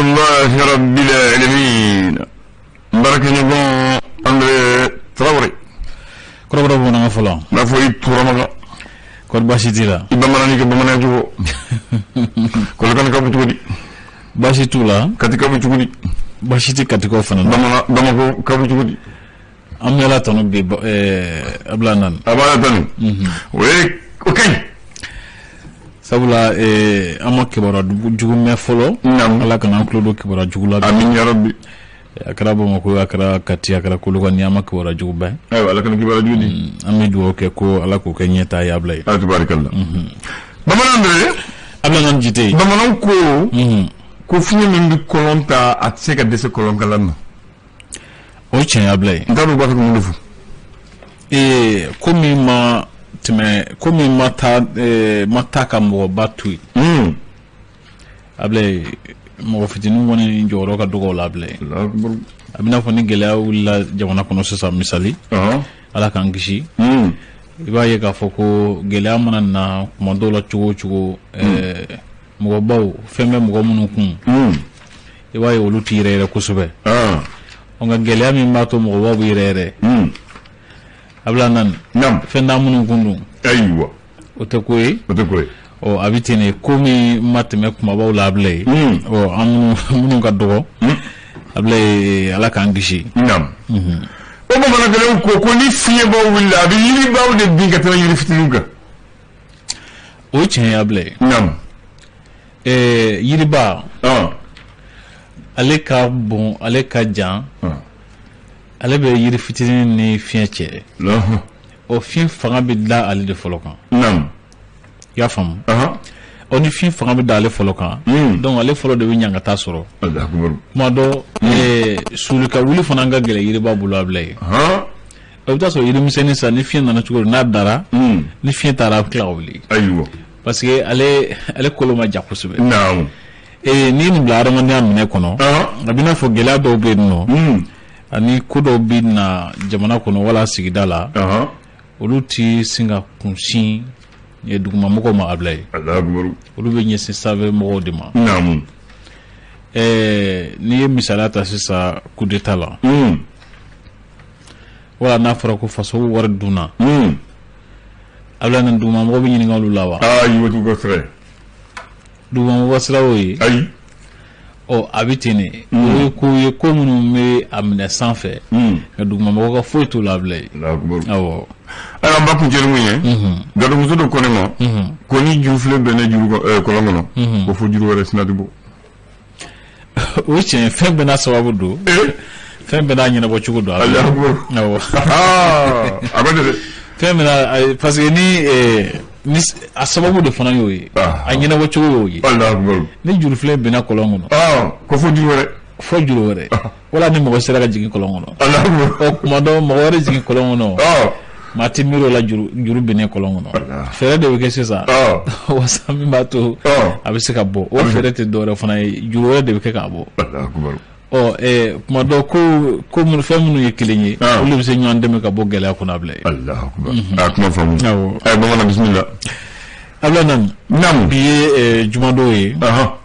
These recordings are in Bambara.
Alhamdulillahi rabbil alamin. N baarakɛɲɔgɔn André Traoré. Kɔrɔbɔrɔ bamanankan fɔlɔ. N b'a fɔ i Turamaga. Kɔri baasi t'i la? I bamanan ka bamananya cogo. Kɔlɔkanikaw bɛ cogo di? Baasi t'u la. Katikaw bɛ cogo di? Baasi tɛ Katikaw fana na. Bamanan Bamakɔkaw bɛ cogo di? An bɛ Ala tanu bi Abila Nani. A b'Ala tanu. O ye o ka ɲi. Sabula an ma kibaruya jugu mɛn fɔlɔ. Naamu. Ala kana an tulo don kibaruya jugu la. Amin ya rabbi. A kɛra Bamakɔ a kɛra Kati a kɛra Kolokani an ma kibaruya jugu mɛn. Ayiwa, Ala kana kibaruya jugu di. An bɛ dugawu kɛ ko Ala k'o kɛ ɲɛtaa ye Abila ye. A tabarikalla. Bamanan André. Abila Nani Jite. Bamananw ko. Ko fiɲɛ min bɛ kɔlɔn ta, a tɛ se ka dɛsɛ kɔlɔnkalan na. O ye tiɲɛ ye Abila ye. N t'a dɔn u b'a fɛ ka mun de fɔ. Ko min ma tɛmɛ, ko min ma taa, ma taa ka mɔgɔba to yen. Abila ye, mɔgɔ fitinin kɔni jɔyɔrɔ ka dɔgɔ o la Abila ye. A bɛna fɔ ni gɛlɛya wulila jamana kɔnɔ sisan, misali, Ala k'an kisi, i b'a ye k'a fɔ ko gɛlɛya mana na kuma dɔw la cogo o cogo, mɔgɔbaw, fɛn bɛ mɔgɔ minnu kun, i b'a ye olu t'i yɛrɛ yɛrɛ kosɛbɛ. Nka gɛlɛya min b'a to mɔgɔbaw bɛ yɛrɛ yɛrɛ, Abila Nani, fɛn t'an minnu kun dun. Ayiwa. O tɛ ko ye. O tɛ ko ye. Ɔ, a bɛ ten de, ko min ma tɛmɛ kumabaw la Abila ye, ɔ, an minnu ka dɔgɔ Abila ye, Ala k'an kisi. Naamu. O bamanankɛlaw ko ni fiɲɛbaw wulila, a bɛ yiribaw de bin ka tɛmɛ yiri fitininw kan. O ye tiɲɛ ye Abila ye. Naamu. Yiriba, ale ka bon, ale ka jan, ale bɛ yiri fitinin ni fiɲɛ cɛ. Ɔ, fiɲɛ fanga bɛ da ale de fɔlɔ kan. Naamu. I y'a faamu? Ɔ, ni fiɲɛ fanga bɛ da ale fɔlɔ kan, donc ale fɔlɔ de bɛ ɲangata sɔrɔ. Kuma dɔ, suli ka wuli fana ka gɛlɛn yiriba bolo Abila ye. I bɛ taa sɔrɔ yirimisɛnnin sisan, ni fiɲɛ nana cogo n'a dara, ni fiɲɛ taara, a bɛ tila ka wuli. Ayiwa. Parce que ale kolo ma ja kosɛbɛ. Naamu. N'i ye nin bila adamadenya minɛ kɔnɔ, a bɛ n'a fɔ gɛlɛya dɔw bɛ yen nɔ, ani ko dɔw bɛ na jamana kɔnɔ wala sigida la, olu tɛ sin ka kunsin dugumamɔgɔw ma Abila ye. Olu bɛ ɲɛsin sanfɛ mɔgɔw de ma. Naamu. N'i ye misaliya ta sisan, coup d'état la, wala n'a fɔra ko faso wari dunna, Abila Nani, dugumamɔgɔ bɛ ɲininka olu la wa? Ayi, o t'u ka sira ye. Dugumamɔgɔ sira y'o ye. Ayi. Ɔ, a bɛ ten de, o ye ko ye, ko minnu bɛ a minɛ sanfɛ, nka dugumamɔgɔ ka foyi t'o la Abila ye. Awɔ. Ayiwa, an b'a kuncɛ ni mun ye? Gadonmuso dɔ ko ne ma ko ni jurufilen bɛ ne juru kɔlɔn kɔnɔ, ko fo juru wɛrɛ sina tɛ bɔ. O ye tiɲɛ, fɛn bɛɛ n'a sababu don, fɛn bɛɛ n'a ɲɛnabɔ cogo don. Awɔ. A bɛ ten dɛ. Fɛn bɛɛ n'a, parce que ni a sababu de fana y'o ye, a ɲɛnabɔ cogo y'o ye. Ni jurufilen binna kɔlɔn kɔnɔ, ko fo juru wɛrɛ. Fo juru wɛrɛ, wala ni mɔgɔ sera ka jigin kɔlɔn kɔnɔ. Ɔ, kuma dɔ mɔgɔ wɛrɛ jigin kɔlɔn kɔnɔ, maa tɛ miiri o la, juru binnen kɔlɔn kɔnɔ. Fɛɛrɛ de bɛ kɛ sisan wasa min b'a to a bɛ se ka bɔ. O fɛɛrɛ tɛ dɔwɛrɛ fana ye, juru wɛrɛ de bɛ kɛ k'a bɔ. Ɔ, kuma dɔ, ko fɛn minnu ye kelen ye, olu bɛ se ɲɔgɔn dɛmɛ ka bɔ gɛlɛya kɔnɔ Abila ye. A kuma faamu. Ayi, bamanan, bisimila. Abila Nani. Naamu. Bi ye jumadon ye,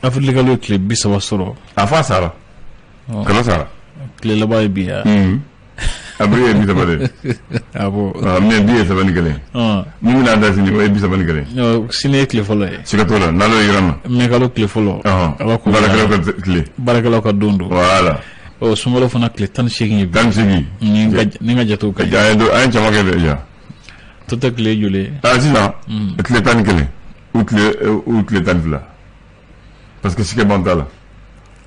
avril tile 30 sɔrɔ. A fa sara, kalo sara. Tile laban ye bi ya. Avril ye 30 de. Awɔ. Mais bi ye 31. Min bɛna da sini, o ye 31. Sini ye tile fɔlɔ ye. Siga t'o la, n'Ala yira n na. Mɛ kalo tile fɔlɔ. Ala ko baarakɛlaw ka tile. Baarakɛlaw ka don don. Voilà. Ɔ, sunkalo fana tile 18 ye bi. 18. Ni n ka jatew ka ɲi. An ye caman kɛ déjà. Tɔ tɛ tile joli ye? Ah, sisan tile 11 ou tile 12. Parce que sikɛ ban t'a la.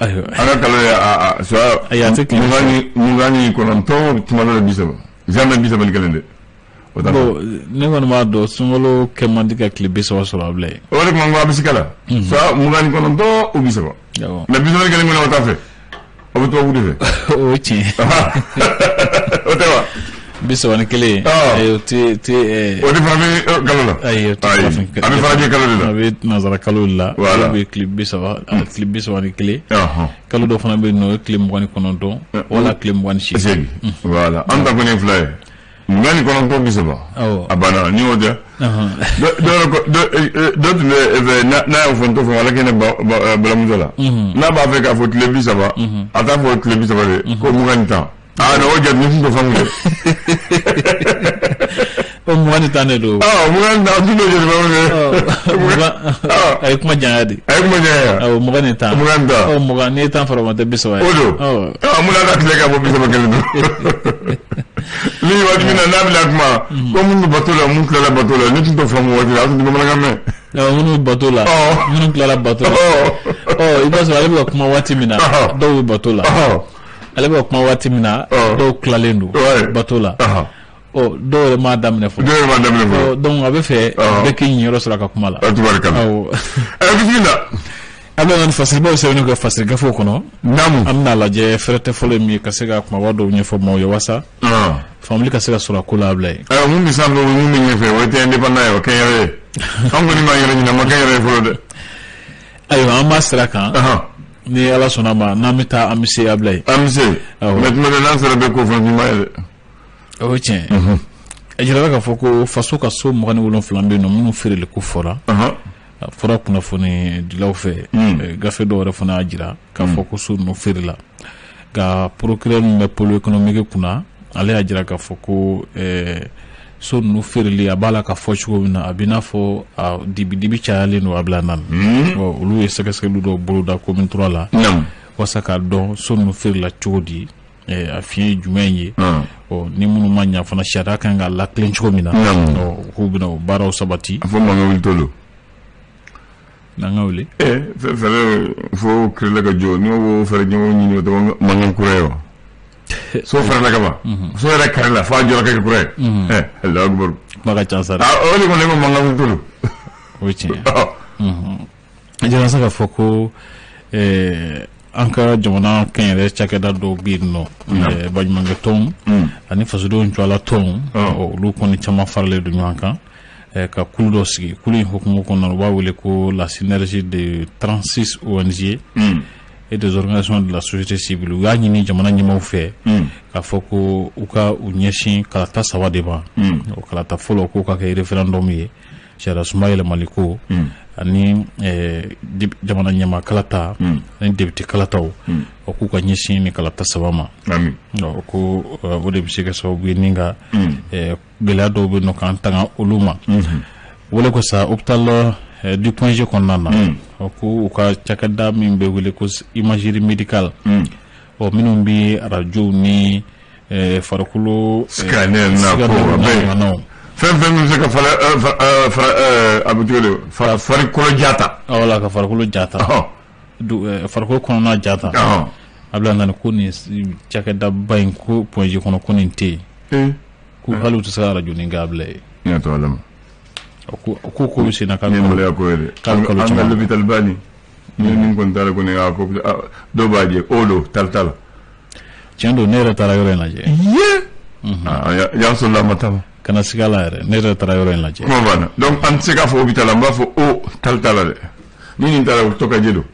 Ayiwa. An ka kalo ye a soit Ayi, a tɛ tile 29, tuma dɔ la 30. Jamais 31 dɛ. O t'a Bon, ne kɔni b'a dɔn sunkalo kɛ man di ka tile 30 sɔrɔ Abila ye. O de tuma n ko a bɛ sikɛ la. Soit 29 ou 30. Mais 31 kɔni, o t'a fɛ. O bɛ tubabu de fɛ. O ye tiɲɛ. O tɛ wa? 31. Ayi, o tɛ. O de fana bɛ kalo la. Ayi, o tɛ farafin. A bɛ farajɛ kalo de la. A bɛ nanzara kalo de la. Voilà. O bɛ tile 30, tile 31. Kalo dɔ fana bɛ yen nɔ, o ye tile 29 wala tile 28. 8. Voilà. An ta kɔni ye fila ye. 29 30. A banna ni y'o tɛ. Dɔ tun bɛ fɛ n'a y'o fɔ n t'o fɔ, ala kɛ ne balimamuso la. N'a b'a fɛ k'a fɔ tile 30, a t'a fɔ tile 30 de, ko 20 ni 10. Aa non, o jate ni tun t'o faamu dɛ. O 21 de don. 21, tun t'o jate faamu dɛ. A ye kuma janya de. A ye kuma janya. Awɔ, 21. 21. Ɔ, 20, n'i ye 10 fara o ma, tɛ 30 ye. O don. Mun na ka tile ka bɔ 31 don? Ni waati min na n'a bɛna kuma ko minnu bɛ bato la, mun tilala bato la, ne tun t'o faamu waati la, a tun tɛ bamanankan mɛn. Minnu bɛ bato la, minnu tilala bato la, ɔ, i b'a sɔrɔ ale bɛ ka kuma waati min na, dɔw bɛ bato la. Ale bɛ ka kuma waati min na, dɔw tilalen don bato la. Ɔ, dɔw yɛrɛ m'a daminɛ fɔlɔ. Dɔw yɛrɛ m'a daminɛ fɔlɔ. Donc a bɛ fɛ bɛɛ k'i ɲiyɔrɔ sɔrɔ a ka kuma la. Tubarikala. Awɔ. Bisimila. A bɛ na fasiribaw sɛbɛnni kɛ fasiri gafew kɔnɔ. Naamu. An bɛna lajɛ fɛrɛtɛ fɔlɔ ye min ye ka se ka kumaba dɔw ɲɛfɔ maaw ye walasa faamuli ka se ka sɔrɔ a ko la, a bila yen. Ayiwa, mun bɛ sanfɛ, mun bɛ ɲɛfɛ, o tɛ indépendant ye, o kɛ yɛrɛ ye. An kɔni m'an yɛrɛ ɲini, a ma kɛ yɛrɛ ye fɔlɔ dɛ. Ayiwa, an b'a sira kan. Ni Ala sɔnna a ma, n'an bɛ taa, an bɛ se, a bila yen. An bɛ se. Mais tuma dɔ n'an sera bɛ ko fana ɲuman ye dɛ. O ye tiɲɛ ye. A jirala k'a fɔ ko faso ka so 27 bɛ yen nɔ minnu feereli ko fɔra. A fɔra kunnafoni dilaw fɛ. Gafe dɔw yɛrɛ fana y'a jira k'a fɔ ko so ninnu feerela. Nka procureur min bɛ pôle économique kunna, ale y'a jira k'a fɔ ko so ninnu feereli a b'a la ka fɔ cogo min na, a bɛ n'a fɔ a dibi dibi cayalen don, a bila naani. Olu ye sɛgɛsɛgɛli dɔw boloda commune 3 la. Walasa k'a dɔn so ninnu feerela cogo di, a fiɲɛ ye jumɛn ye, ɔ, ni minnu ma ɲa fana, sariya kan ka latilen cogo min na, ɔ, k'u bɛna o baaraw sabati. A fɔ mankan wuli tɔ don. N'an ka wuli. Fɛɛrɛ fo kirila ka jɔ, n'o ko fɛɛrɛ ɲɔgɔn ɲini, o tɛ mankan kura ye wa? So fɛrɛla ka ban, so yɛrɛ kari la fo a jɔra ka kɛ kura ye. Alahu akibaru. Kuma ka ca sa dɛ. O de kɔni ko mankan wuli tɔ don. O ye tiɲɛ ye. A jira sa k'a fɔ ko an ka jamana kɛnyɛrɛ cakɛda dɔw bɛ yen nɔ, baɲumankɛ tɔnw ani fasodenw jɔla tɔnw, olu kɔni caman faralen don ɲɔgɔn kan ka kulu dɔ sigi. Kulu in hukumu kɔnɔna, u b'a wele ko la synergie de 36 ONG et des organisations de la société civile. U y'a ɲini jamana ɲɛmaaw fɛ k'a fɔ ko u ka u ɲɛsin kalata saba de ma. O kalata fɔlɔ, k'o ka kɛ référendum ye, sariya sunba yɛlɛmali ko, ani jamana ɲɛmaa kalata ani député kalataw. O k'u ka ɲɛsin ni kalata saba ma. Ko o de bɛ se kɛ sababu ye ni ka gɛlɛya dɔw bɛ nɔ k'an tanga olu ma. Wele ko sa hôpital du Point G kɔnɔna na, ko u ka cakɛda min bɛ wele ko imagerie médicale, ɔ, minnu bɛ arajow ni farikolo scanner na ko a bɛɛ, fɛn fɛn min bɛ se ka fara a bɛ cogo di, farikolo ja ta. Wala ka farikolo ja ta, farikolo kɔnɔna ja ta. A bɛ na ko nin cakɛdaba in ko Point G kɔnɔ, ko nin tɛ yen, ko hali u tɛ se ka arajo nin kɛ, a bila yen. Ɲɛ ala ma. Ko bɛ sen na. K'a bɛ maloya ko ye dɛ. K'a kalo an ka caman. L'hôpital ba nin ni nin kɔni taara kɔni, a ko dɔw b'a jɛ o don tali t'a la. Tiɲɛ don, ne yɛrɛ taara yɔrɔ in lajɛ. Ye y'an sɔrɔ la, ma taa ma. Kana siga la yɛrɛ, ne yɛrɛ taara yɔrɔ in lajɛ. Kuma banna. Donc an tɛ se k'a fɔ hôpital, an b'a fɔ o tali t'a la dɛ. Ni nin taara, o tɔ ka jɛ don.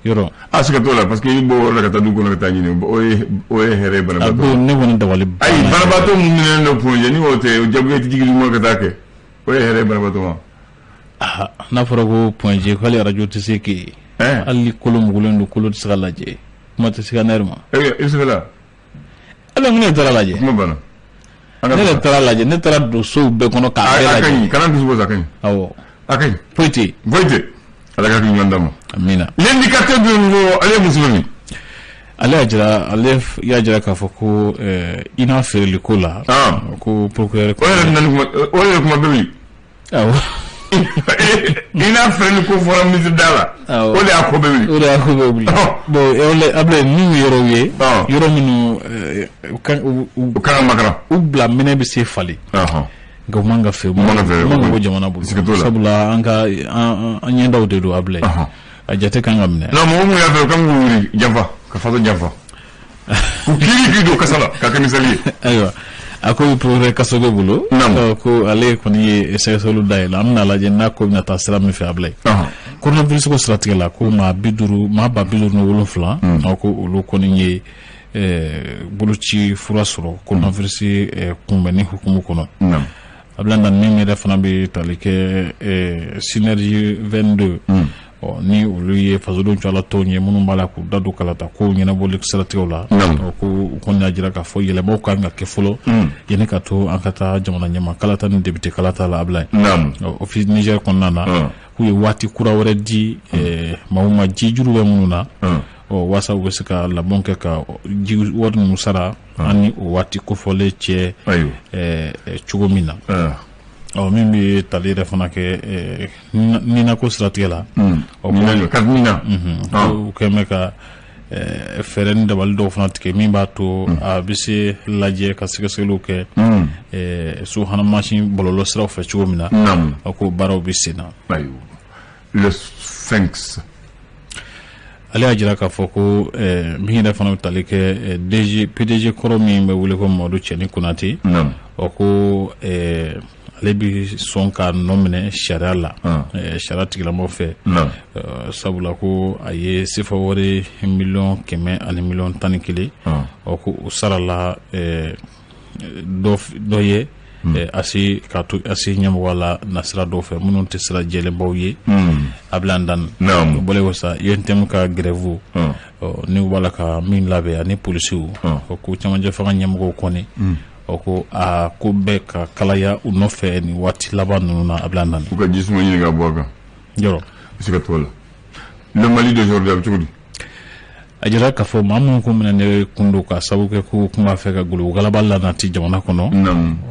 Yɔrɔ. A siga t'o la, parce que i bɔ yɔrɔ la ka taa dugu kɔnɔ ka taa ɲini, o ye hɛrɛ ye A banabaatɔ. don ne kɔni dabali banna. Ayi, banabaatɔ mun minɛnen don Point G, ni o tɛ, o jagoya tɛ jigin duguma ka taa kɛ, o ye hɛrɛ ye banabaatɔ ma. N'a fɔra ko Point G, k'ale arajo tɛ se k'e hali ni kolo mugulen don, kolo tɛ se ka lajɛ, kuma tɛ scanner ma. E bɛ se la. Ala, ne taara lajɛ. Kuma banna. Ne yɛrɛ taara lajɛ, ne taara don sow bɛɛ kɔnɔ k'a bɛɛ A ka lajɛ. ɲi, kana dusu bɔ sa, a ka ɲi. Awɔ. A ka ɲi. Foyi tɛ yen. Foyi tɛ. Ala ka hakili ɲuman d'a ma. Amina. L'indicateur du nouveau, ale ye muso min. Ale y'a jira k'a fɔ ko INA feereli ko la, ko procureur. O yɛrɛ nana ni kuma, o yɛrɛ kuma bɛ wuli. Awɔ. I n'a feereli ko fɔra ministre da la. O de y'a ko bɛ wuli. O de y'a ko bɛ wuli. Bon, Ablaye, ninnu ye yɔrɔw ye, yɔrɔ minnu u u kan ka makaran. U bila minɛ bɛ se falen. Nka u man ka feere, u man ka feere, man ka bɔ jamana bolo. Siga t'o la. Sabula an ka an ɲɛdaw de don, Ablaye. A jate kan ka minɛ. Non, mɔgɔ mun y'a fɛ, o kan k'u wuli janfa, ka faso janfa. K'u kiiri k'i don kasa la, ka kɛ misali ye. Ayiwa, a ko procureur Kasoge bolo. Ko ale kɔni ye sɛgɛsɛgɛliw dayɛlɛ, an bɛna lajɛ n'a ko bɛna taa sira min fɛ, Ablaye. Coronavirus ko siratigɛ la, ko maa 50, maa 57,000, ko olu kɔni ye Boloci fura sɔrɔ coronavirus kunbɛnni hukumu kɔnɔ. Abdoulaye Dan, min yɛrɛ fana bɛ tali kɛ Synergie 22, ɔ ni olu ye fasodenw cɛla tɔnw ye minnu b'a la k'u da don kalata kow ɲɛnabɔli siratigɛw la, ko u kɔni y'a jira k'a fɔ yɛlɛmaw kan ka kɛ fɔlɔ yanni ka to an ka taa jamana ɲɛmaa kalata ni député kalata la. Abdoulaye, Office Niger kɔnɔna na, k'u ye waati kura wɛrɛ di maaw ma, ji juru bɛ minnu na, ɔ waasa u bɛ se ka labɛnw kɛ ka ji wari ninnu sara an ni o waati kofɔlen cɛ cogo min na. Ɔ min bɛ tali yɛrɛ fana kɛ ninako siratigɛ la, ɔ u kɛn bɛ ka fɛɛrɛ ni dabali dɔw fana tigɛ min b'a to a bɛ se lajɛ ka sɛgɛsɛgɛliw kɛ subahana mansin bɔlɔlɔ siraw fɛ cogo min na. A ko baaraw bɛ sen na. Le Sphinx. Ale y'a jira k'a fɔ ko min yɛrɛ fana bɛ tali kɛ DG PDG kɔrɔ min bɛ wele ko Mamadu Cɛni Konate, ɔ ko ale bɛ sɔn ka nɔ minɛ sariya la, sariya tigilamɔgɔw fɛ, sabula ko a ye sefa wari 100,111,000, ɔ ko o sarala dɔ ye ACI k'a to ACI ɲɛmɔgɔ la nasira dɔw fɛ minnu tɛ sira jɛlenbaw ye. Abdoulaye Dan, o bɔlen kɔ sa, UNTM ka grève ni u b'a la ka min labɛn ani polisiw, ko cɛmancɛ fanga ɲɛmɔgɔw kɔni, ɔ ko a ko bɛɛ ka kalaya u nɔfɛ nin waati laban ninnu na. Abdoulaye Dan, u ka ji suma ɲini ka bɔ a kan. Yɔrɔ. Se ka t'o la. Le Mali d'aujourd'hui a bɛ cogo di? A jira k'a fɔ maa minnu ko minɛ ne kun don ka sababu kɛ ko kun b'a fɛ ka gologalaba lanati jamana kɔnɔ,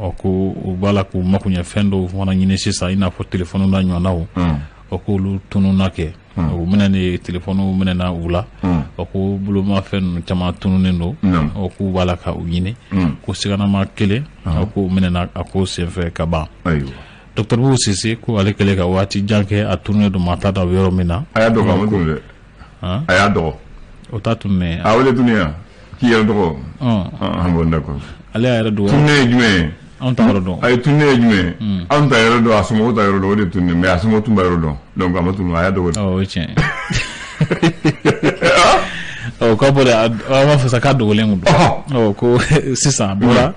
ɔ ko u b'a la k'u makoɲɛ fɛn dɔw fana ɲini sisan, i n'a fɔ telefɔniw n'a ɲɔgɔnnaw, ɔ k'olu tununna kɛ u minɛ ni telefɔniw minɛna u la, ɔ ko bolomafɛn ninnu caman tununnen don, ɔ k'u b'a la ka u ɲini, ko siganama kelen, ɔ k'u minɛna a ko senfɛ ka ban. Docteur Boubou Cissé ko ale kɛlen ka waati jan kɛ a tununnen don, maa t'a dɔn a bɛ yɔrɔ min na. A y'a dɔgɔ, a ma tunu dɛ. A y'a dɔgɔ. O t'a tununnen. A o de tunu yan k'i yɛrɛ dɔgɔ. Ah bon, d'accord. Ale y'a yɛrɛ dogo. Tununnen ye jumɛn ye? Anw t'a yɔrɔ dɔn. A ye tununnen ye jumɛn ye? Anw t'a yɔrɔ dɔn, a somɔgɔw t'a yɔrɔ dɔn, o de tununnen, mais a somɔgɔw tun b'a yɔrɔ dɔn, donc a ma tunu, a y'a dogo. Ɔ o ye tiɲɛ ye. Ɔ k'a bɔ dɛ, an b'a fɔ sa k'a dogolen kun don. Ɔ ko sisan a bɔra,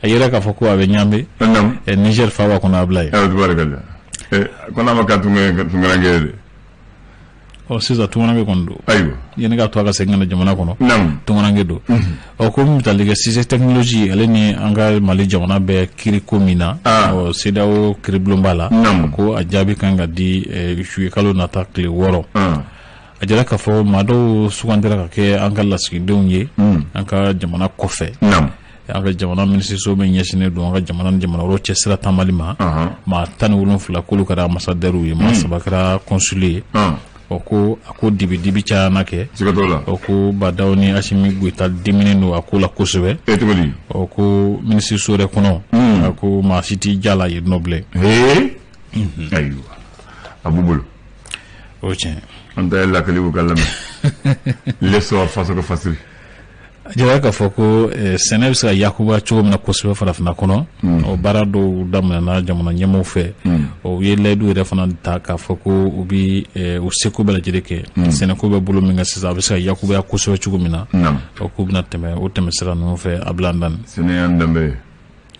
a yɛrɛ k'a fɔ ko a bɛ Ɲame, Niger faaba kɔnɔ, a bila yen. Awɔ, tubaarikala. Ko n'a ma kɛ tunkaranke ye dɛ. Ɔ sisan tunkaranke kɔni don. Ayiwa. Yanni k'a to a ka segin ka na jamana kɔnɔ. Tunkaranke don. Ɔ ko min bɛ tali kɛ Cissé Technologie, ale ni an ka Mali jamana bɛ kiiri ko min na. Ɔ CEDEAO kiiribulonba la. Ko a jaabi kan ka di juillet kalo nata tile 6. A jira k'a fɔ maa dɔw sugandira ka kɛ an ka lasigidenw ye an ka jamana kɔfɛ. An ka jamana minisiriso min ɲɛsinnen don an ka jamana ni jamana wɛrɛw cɛ sira taamali ma, maa 17 k'olu kɛra ambassadeurs ye, maa 3 kɛra consul ye. Ɔ ko a ko dibi dibi cayana kɛ. Siga t'o la. Ɔ ko Badaw ni Assimi Goïta diminen don a ko la kosɛbɛ. E cogo di? Ɔ ko minisiriso yɛrɛ kɔnɔ, a ko maa si t'i ja la yen nɔ bilen. Ayiwa, a b'u bolo. O ye tiɲɛ. An ta ye lakali u ka lamɛn. L'essor faso ka fasiri. A jira k'a fɔ ko sɛnɛ bɛ se ka yakuba cogo min na kosɛbɛ farafinna kɔnɔ, o baara dɔw daminɛna jamana ɲɛmaaw fɛ. U ye layidu yɛrɛ fana ta k'a fɔ ko u bɛ u seko bɛɛ lajɛlen kɛ sɛnɛko bɛ bolo min kan sisan, a bɛ se ka yakubaya kosɛbɛ cogo min na, o k'u bɛna tɛmɛ o tɛmɛ sira ninnu fɛ. Abdoulaye Dan. Sɛnɛ y'an danbe ye.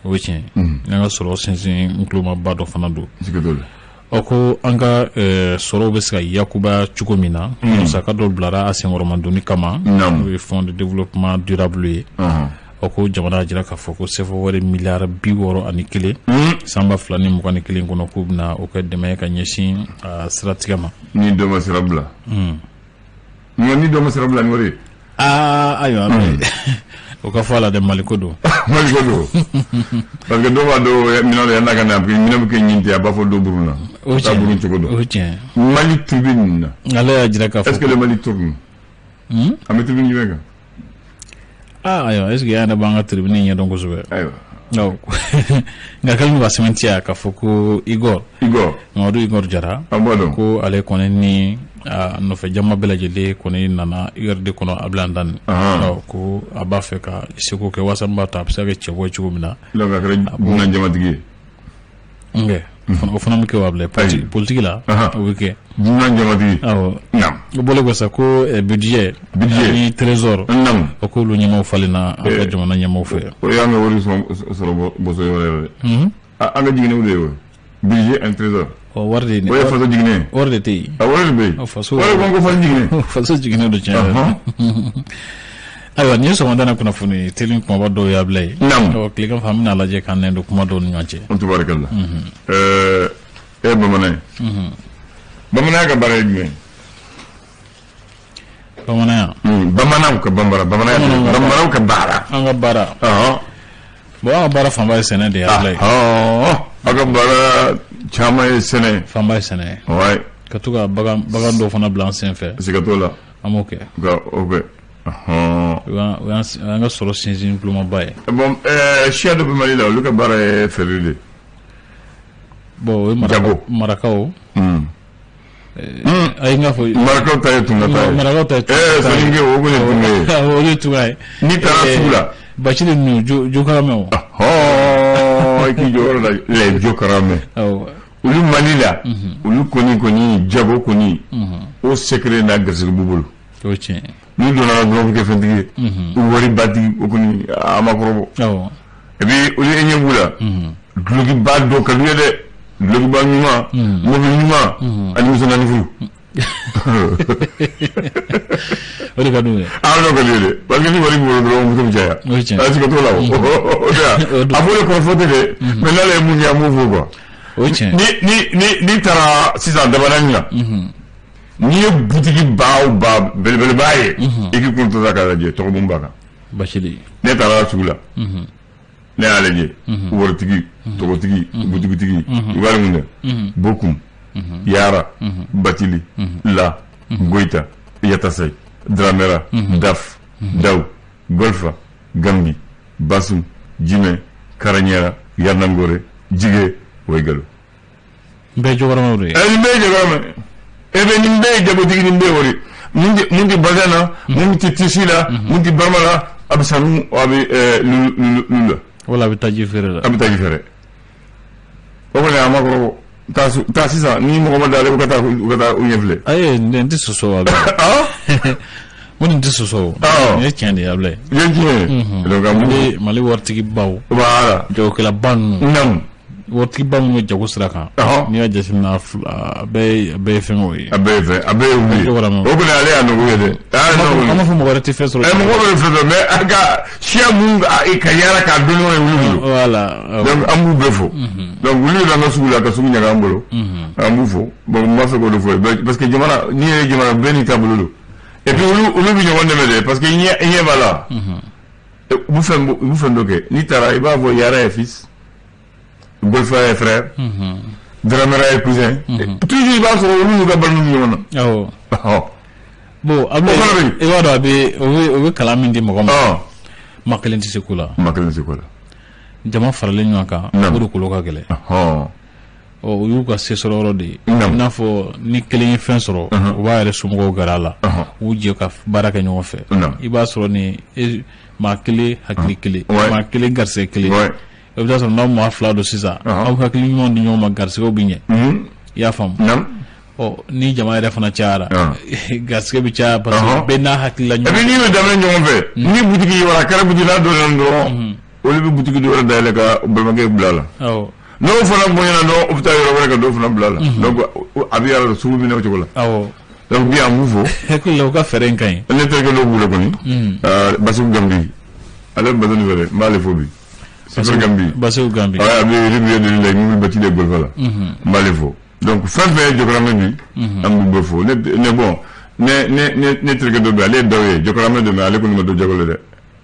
O ye tiɲɛ ye. N'an ka sɔrɔ sinsin nkulomaba dɔ fana don. Siga t'o la. Ɔ ko an ka sɔrɔw bɛ se ka yakuba cogo min na, musaka dɔw bilara a senkɔrɔmadonni kama, n'o ye fonds de développement durable ye. Ɔ ko jamana y'a jira k'a fɔ ko sefa wari miliyari 61 san 2021 kɔnɔ, k'u bɛna o kɛ dɛmɛ ye ka ɲɛsin a siratigɛ ma. Ni dɔ ma sira bila. Ni dɔ ma sira bila ni wari ye. Aa ayiwa, o ka fɔ a la dɛ, Maliko don. Maliko don, parce que dɔw b'a dɔn minɛn dɔ yan'a ka na, minɛn bɛ kɛ ɲin tɛ, a b'a fɔ dɔ buruna. O tiɲɛ, burun cogo dɔn. O tiɲɛ. Mali tribune na. Ale y'a jira k'a fɔ. Est-ce que le Mali tourne? An bɛ tribune jumɛn kan? Aa ayiwa, est ce que an yɛrɛ b'an ka tribune ɲɛdɔn kosɛbɛ? Ayiwa. Nka kɛlen don ka sɛmɛntiya k'a fɔ ko Igor. Igor. Mamadu Igor Jara. An b'a dɔn. Ko ale kɔni ni a nɔfɛ jama bɛɛ lajɛlen kɔni nana URD kɔnɔ Abdoulaye Dan. Ko a b'a fɛ ka seko kɛ walasa min b'a to a bɛ se ka kɛ cɛbɔ ye cogo min na. Donc a kɛra dunan jamatigi ye. Nkɛ o fana bɛ kɛ wa Abdoulaye, politique la o bɛ kɛ. Dunan jamatigi. Awɔ. Naam. O bɔlen kɔ sa, ko budget Budget. ani trésor, Naam. o k'olu ɲɛmaw falenna an ka jamana ɲɛmaw fɛ. O y'an ka wari sɔrɔ bɔsɔ yɔrɔ yɛrɛ dɛ. An ka jiginɛw de ye o ye. Budget and trésor. Ɔ, wari de O ye faso jiginɛ ye. Wari de tɛ yen. A wari de bɛ yen. Ɔ, faso Wari ko faso jiginɛ. Faso jiginnen don tiɲɛ yɛrɛ la. Ayiwa, nin ye sɔgɔmada na kunnafoni teli kumaba dɔw y'a bila ye. Naam. Ɔ, tilegan fɛ, an bɛna lajɛ k'an nɛn don kuma dɔw ni ɲɔgɔn cɛ. Tubaarikala. E ye bamanan ye. Bamananya ka baara ye jumɛn ye? Bamananya? Bamananw ka bambara bamananya. Bamananw ka baara. Bamananw ka baara. An ka baara? Bon, an ka baara fanba ye sɛnɛ de ye, Abulaye. Aw ka baara caman ye sɛnɛ ye. Fanba ye sɛnɛ ye. Ka to ka bagan dɔw fana bila an sen fɛ. Siga t'o la. An b'o kɛ. Nka o kɛ. O y'an ka sɔrɔ sinsin kulomaba ye. Bon, siya dɔ bɛ Mali la, olu ka baara ye feereli de ye. Bon, o ye marakaw. Jago. Marakaw. Ayi, n k'a fɔ Marakaw ta ye tunga ta ye. Marakaw ta ye tunga ta ye. Soninke, o kɔni ye tunga ye. Awɔ, olu ye tunga ye. N'i taara sugu la. Bacili ninnu, jokaramɛw. I k'i jɔ yɔrɔ la, les jokaramɛ. Awɔ. Olu Mali la, olu kɔni jago kɔni, o secret n'a garisɛgɛ b'u bolo. O ye tiɲɛ ye. N'u donna la dɔrɔn, u bɛ kɛ fɛntigi ye. U waribatigi, o kɔni a ma kɔrɔbɔ. Et puis olu, e ɲɛ b'u la. Dulokiba dɔ ka d'u ye dɛ. Dulokiba ɲuman, mobili ɲuman, ani muso naani furu. O de ka d'u ye. A n'o ka d'u ye dɛ. Parce que ni wari b'i bolo dɔrɔn, muso bɛ caya. O ye tiɲɛ ye. A siga t'o la o. O tɛ O wa? don. A b'o de kɔrɔfɔ tɛ dɛ. Mais n'ale ye mun kɛ, an b'o fɔ quoi. O ye tiɲɛ ye. Ni taara sisan dabadanin na, n'i ye butigi ba o ba belebeleba ye, i k'i kun to ta k'a lajɛ, tɔgɔ mun b'a kan. Bacili. Ne taara sugu la, ne y'a lajɛ, waritigi, tɔgɔtigi, butigitigi, i b'a mun dɛ? Bokum, Yara, Batili, La, Goyita, Yatasay, Dramera, Daf, Daw, Golfa, Gambi, Basum, Jimɛ, Karaɲɛra, Yarnangore, Jige, Woyigalo. N bɛɛ ye jokaramaw de ye. Nin bɛɛ ye jagoramɛ. E bɛ nin bɛɛ ye jagotigi, nin bɛɛ ye wari. Mun tɛ bazin na, mun tɛ tissu la, mun tɛ barama la, a bɛ sanu, a bɛ lulu lulu la. Wala a bɛ taji feere la. A bɛ taji feere. O kɔni, a ma kɔrɔbɔ. Taa sisan, ni mɔgɔ ma d'ale, u ka taa u ɲɛ filɛ. Ayi, nin tɛ sɔsɔ, Abulaye. Ko nin tɛ sɔsɔ o. Nin ye tiɲɛ de ye, Abulaye. Ye tiɲɛ ye. Donc an b'u Mali waritigi baw. Voilà. Jagokɛlaba ninnu. Naam. Waritigi ba minnu bɛ jago sira kan. N'i y'a jateminɛ, a bɛɛ ye fɛngɛw ye. A bɛɛ ye fɛn, a bɛɛ ye wuli ye. Jokaramaw. O kɔni, ale y'a nɔgɔ ye dɛ. A y'a nɔgɔ ye. An b'a fɔ mɔgɔ wɛrɛ tɛ fɛn sɔrɔ. Mɔgɔ bɛ fɛn fɛn, mais a ka siya mun ka yaala k'a dɔn ɲɔgɔn ye, wuli bolo. Voilà. Donc an b'u bɛɛ fo. Donc wuli bɛ an ka sugu la, ka sugu ɲaga an bolo. An b'u fo. Bon, n b'a fɛ k'o de fɔ, parce que jamana n'i ye jamana bɛɛ n'i taabolo don. Et puis olu bɛ ɲɔgɔn dɛmɛ dɛ, parce que i ɲɛ b'a la. U bɛ fɛn dɔ kɛ, n'i taara, i b'a fɔ Yara ye fils, Golfa ye frère, Dramera ye cousin. Toujours i b'a sɔrɔ olu n'u ka balimaw bɛ ɲɔgɔn na. Awɔ. Bon, Abulaye, O fana bɛ yen. i b'a dɔn, a bɛ o bɛ o bɛ kalan min di mɔgɔ ma. Maa kelen tɛ se ko la. Maa kelen tɛ se ko la. Jama faralen ɲɔgɔn kan, o de kolo ka gɛlɛn. Ɔ, o y'u ka se sɔrɔ yɔrɔ de ye. I n'a fɔ ni kelen ye fɛn sɔrɔ, u b'a yɛrɛ somɔgɔw gɛrɛ a la. U jɛ ka baara kɛ ɲɔgɔn fɛ. I b'a sɔrɔ ni maa kelen hakili kelen, maa kelen garisɛgɛ kelen. I bɛ taa sɔrɔ n'aw maa fila don sisan, aw hakili ɲuman di ɲɔgɔn ma, garisɛgɛw bɛ ɲɛ. I y'a faamu? Ɔ, ni jama yɛrɛ fana cayara, garisɛgɛ bɛ caya, parce que bɛɛ n'a hakilila Et ɲuman. puis n'i y'o daminɛ ɲɔgɔn fɛ, ni butigi wara kɛra butigi n'a donna dɔrɔn, olu bɛ butigi dɔ wɛrɛ dayɛlɛ ka balimakɛ bila a la. N'o fana bonyana dɔrɔn, u bɛ taa yɔrɔ wɛrɛ ka dɔ fana bila a la. Donc a bɛ yala sugu minɛ o cogo la. Donc bi, an b'u fo. Hakili la, u ka fɛɛrɛ in ka ɲi. Ne terikɛ dɔw b'u la kɔni. Basiru Gambi. Ale bɛ bazin fɛ dɛ, n b'ale fo bi. Basiru Gambi. Basiru Gambi. A bɛ rivière de la, mobili batili golfa la. N b'ale fo. Donc fɛn fɛn ye jɔkaramɛ bi, an b'u bɛɛ fo. Ne bon, ne terikɛ dɔ bɛ yen, ale ye daw ye, jɔkaramɛ don, mais ale kɔni ma don jago la dɛ.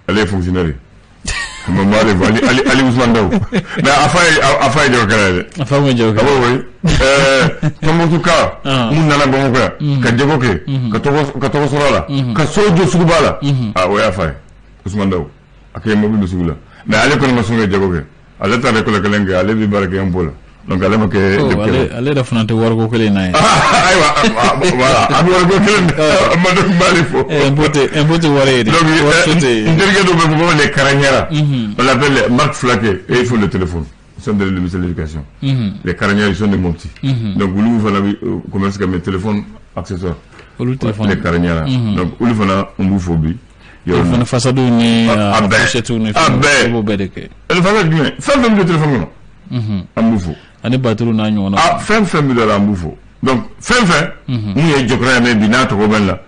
Ale ye fonctionnaire ye. N b'ale fo, Ali Ousmane Daw. Mais a fa ye jagokɛla ye dɛ. A fa kun ye jagokɛla. Awɔ, oui. Tombouctou ka mun nana Bamakɔ yan ka jago kɛ, ka tɔgɔ sɔrɔ a la, ka so jɔ suguba la. Ah, o y'a fa ye. Ousmane Daw. A kɛ mobili don sugu la. Mais ale kɔni ma sɔn ka jago kɛ. Ale taara école kelen kɛ, ale bɛ baara kɛ impôt la. Donc ale ma kɛ jagokɛla ye. Ale yɛrɛ fana tɛ wariko kelen in na ye. Ayiwa, voilà, a bɛ wariko kelen na. Ma dɔn, n b'ale fo. Impôt tɛ wari ye dɛ. Donc, Wari tɛ yen. n terikɛ dɔ bɛ yen ko les Karaɲara. On l'appelle Marc Flaquet et il faut le téléphone. Ils sont de ministère de l'éducation. Les Karaɲara, ils sont de Mopti. Donc olu fana bɛ commerce kɛ, mais téléphone accessoire. Olu téléphone. Les Karaɲara. Donc olu fana, n b'u fo bi. Téléphone façadew ni A bɛɛ. pochettew ni A fɛnw, bɛɛ. i b'o bɛɛ de kɛ. Façade jumɛn? Fɛn fɛn bɛ don téléphone kɔnɔ, an b'u fo. Ani batterie n'a ɲɔgɔnna. A fɛn fɛn bɛ don a la, an b'u fo. Donc fɛn fɛn mun ye jɔkɔrɔ ye bi, n'a tɔgɔ bɛ n la,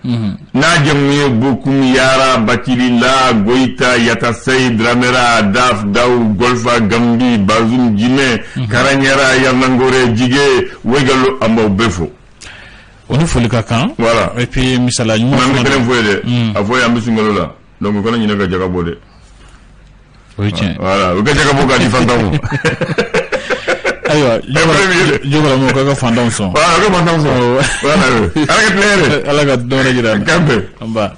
n'a jamu ye Bokum, Yara, Bakili, La, Goyita, Yatasɛyi, Dramera, Daf, Daw, Golfa, Gambi, Bazum, Jimɛ, Karaɲara, Yarnangore, Jige, Wegalo, an b'aw bɛɛ fo. O ni foli ka kan. Voilà. Et puis misaliya ɲuman An bɛ fana kelen don. fɔ ye dɛ, a fɔ ye, an bɛ sunkalo la, donc u kana ɲinɛ ka jaga bɔ dɛ. O ye tiɲɛ. Voilà, u ka jaga bɔ k'a di fantanw ma. Ayiwa, premier ye. Jɔkɔrɔ mɔgɔ k'a ka fantanw sɔn. Voilà, u ka fantanw sɔn. Voilà, ala ka tile hɛrɛ. Ala ka dɔwɛrɛ jira an na. K'an bɛn. An ba.